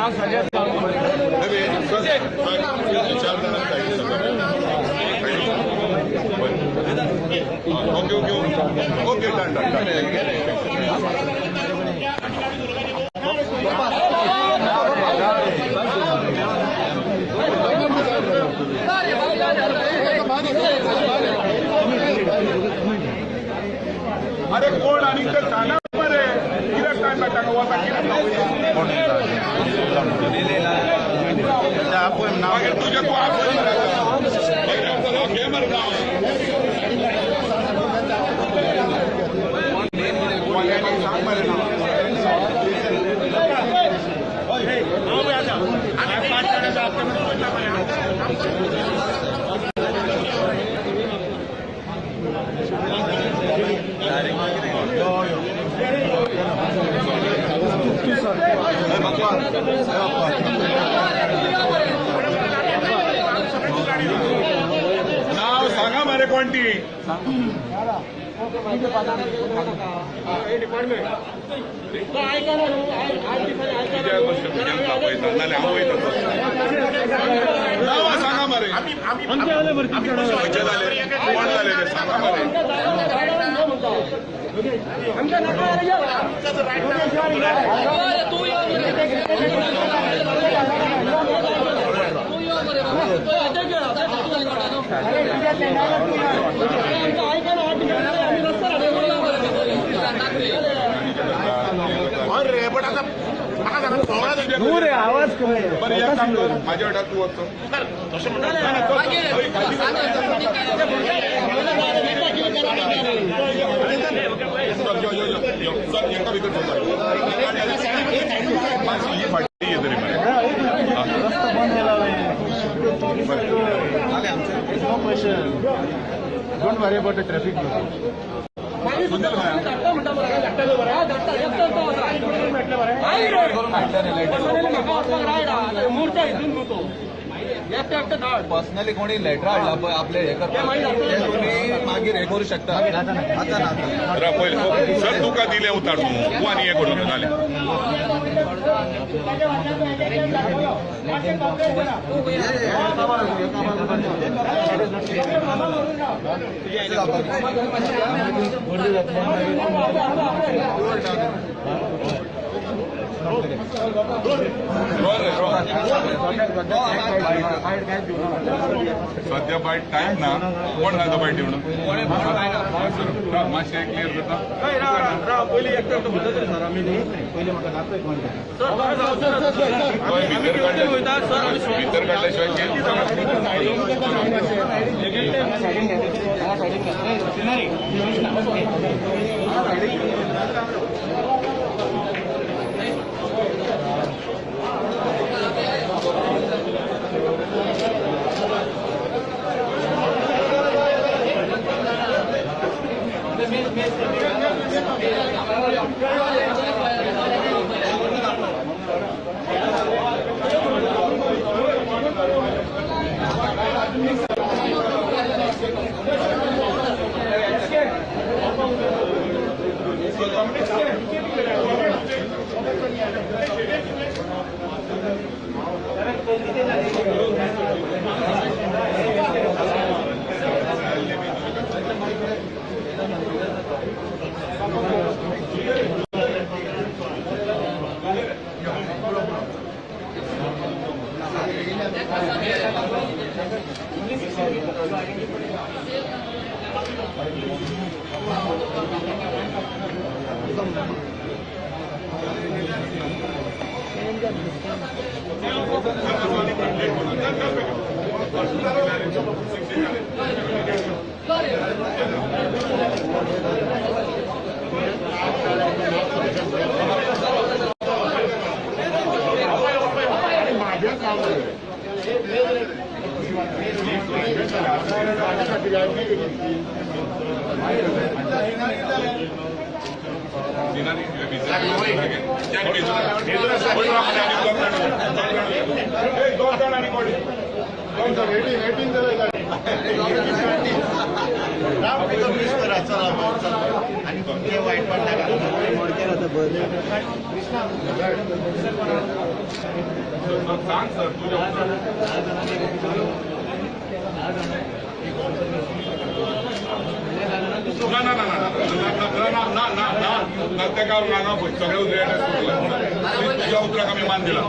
Okay okay okay done done done. अरे कोण आनी ते सांगा मरे कित्याक टायम मेळटा वता कित्याक मागीर तुजें तूं आपय घे मरे नांव सांग मरे नांव. नाव सांगा मरे कोणती नाव सांगा मरे खंयचे जाले कोण जाले ते सांगा मरे. आवाज बरं एक काम कर माझ्या वाट्यात तू वचतो. सर एका भितर ही फाटी ये तरी मरे. Don't worry about the traffic. Personally कोणी लेटर हाडला पळय आपले हे करपाक ते तुमी मागीर हे करू शकता. आतां ना पयलीं सर तुका दिलें उतार तूं तूं आनी हें करूं जालें. सध्या बायट टायम ना कोण घालता बायट येवन मातशें क्लियर करता. भितर काडल्या शिवाय वाईट पण. सांग सर तुझ्या ना ना ना ना ना ना ना तेका हांगा पळय सगळे उतरे तुज्या उतराक आमी मान दिला.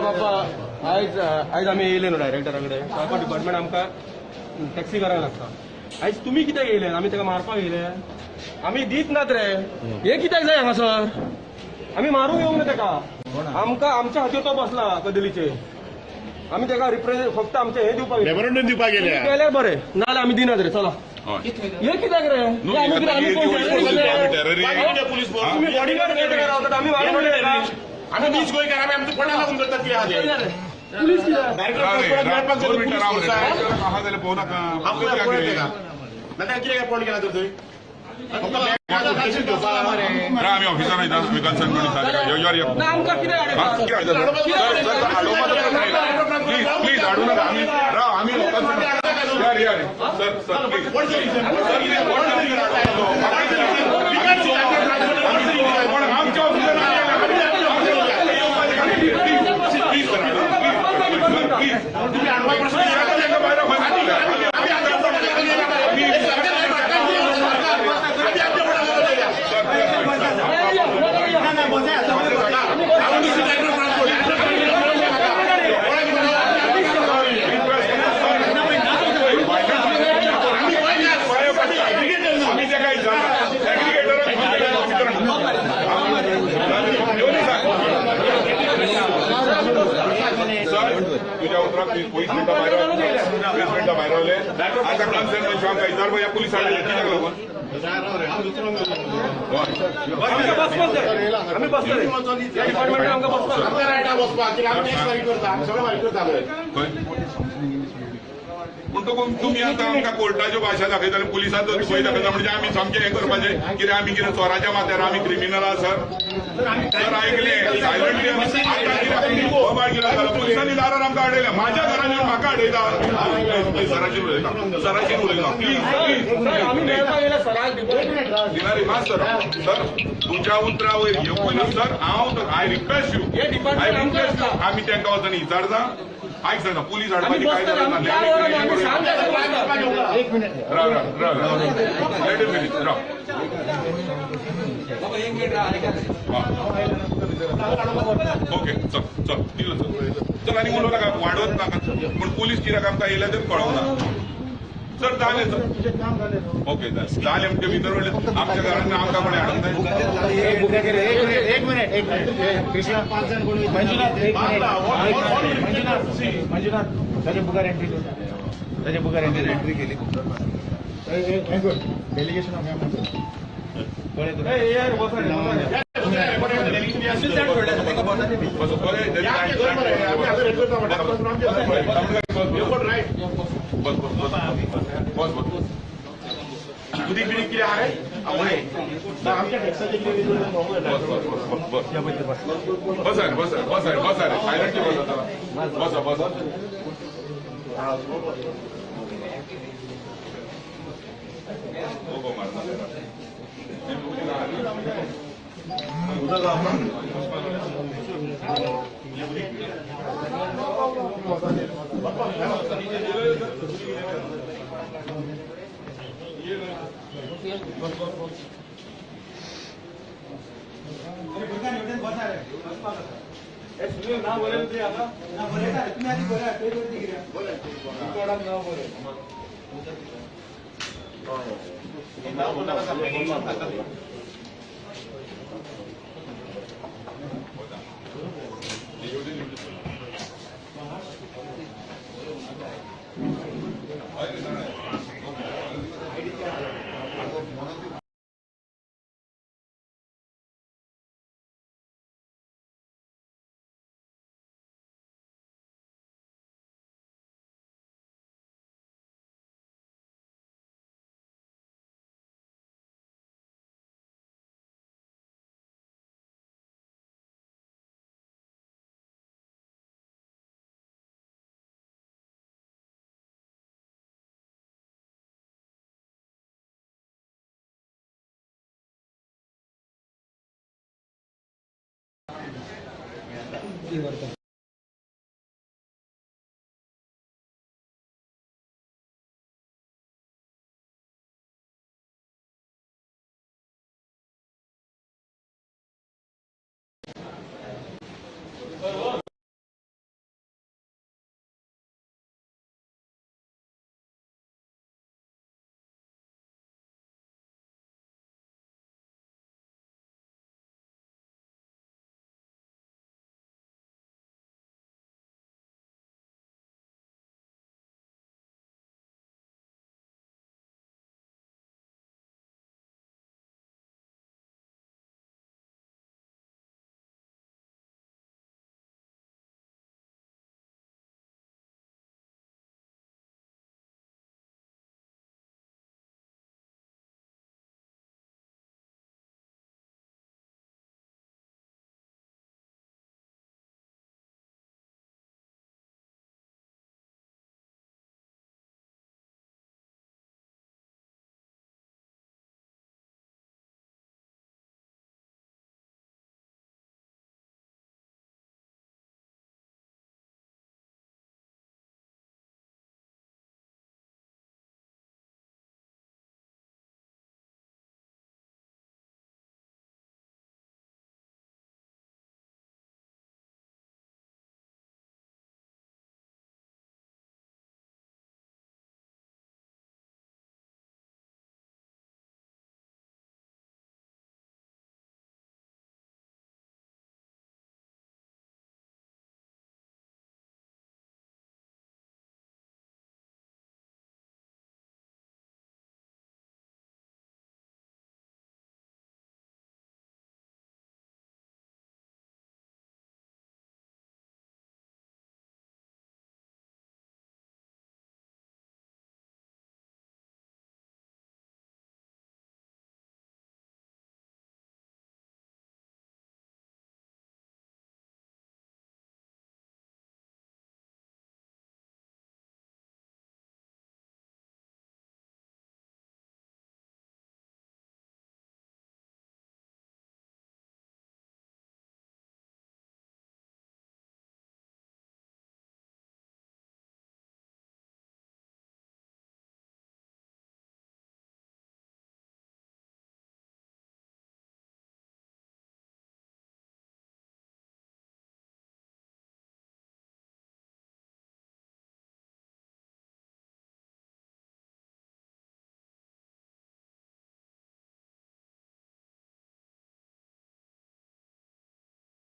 बाबा आयज आयज आमी येयले न्हू डायरेक्टरा कडेन ट्रान्सपोर्ट डिपार्टमेंट आमकां टॅक्सी करायला लागता. आयज तुमी कित्याक येयले? आमी ताका मारपाक येयले? आमी दीत नात रे. हे कित्याक जाय हांगासर? आमी मारूंक येवंक ना ताका. आमकां आमच्या खातीर तो बसला कदलीचेर. आमी ताका रिप्रेझेंट फक्त आमचें हें दिवपाक मेमोरंडम दिवपाक गेले गेल्यार बरें, नाजाल्यार आमी दिनात रे. चला हे कित्याक रे? तुमी बॉडीगार्ड रावतात, आमी मारूंक आमी नीच गोंयकार, आमी आमच्या पोटा लागून करतात कितें आहा तें. पुलीस कित्याक नाल्यार कितें पोट केला तर थंय आमी ऑफिसार वयता, आमी कन्सर्न आमकां कितें प्लीज प्लीज हाडूं नाका. आमी राव, आमी यार यार सर सर प्लीज आमच्या ऑफिसार प्लीज सर प्लीज तुझ्या उतराक 20 मिनटां भायर 20 मिनटां भायर रावले. आतां कन्सर्न मनशां आमकां विचार पळय पुलीस हाडले कित्याक लागून? आमी बसतले डिपार्टमेंटान आमकां बसपाक म्हणटकूच तुमी आतां आमकां कोर्टाच्यो भाशा दाखयताले, पुलिसांचो भंय दाखयता, म्हणजे आमी सामकें हें करपाचें कितें? आमी कितें चोराच्या माथ्यार आमी क्रिमिनल आसा सर? सर आयकलें सायलंटली. आतां कितें बोबाळ कितें जालो? पुलिसांनी दारार आमकां अडयलें, म्हाज्या घरान येवन म्हाका अडयता. सराचेर उलयता, सराचेर उलयता प्लीज प्लीज. दिनारी मात सर, सर तुमच्या उतरा वयर येवपूय ना सर. हांव I request you, I request you, आमी तांकां वचून विचारता. आयक सांगता पुलीस हाडपाची काय गरज ना. राव राव राव let him finish. Rao okay चल चल दिलो चल चल आनी उलोवं नाका, वाडोवच नाका. पूण पुलीस कित्याक आमकां येयल्या तें कळोवना सर. जालें सर, ओके जालें म्हणजे भितर व्हडलें आमच्या घरान आमकां कोणें हाडूंक जाय. एक मिनिट, एक मिनिट कृष्णा, मंजुनाथ, एक मिनिट, मंजुनाथ, मंजुनाथ ताजे बुकार एंट्री, ताजे बुकार एंट्री केली. डेलिगेशन ऑफ बस बस बस बस उदीक बिदीक कितें आहा रे? बस बस बस बस सायलंटली बस बस बस. ती करता.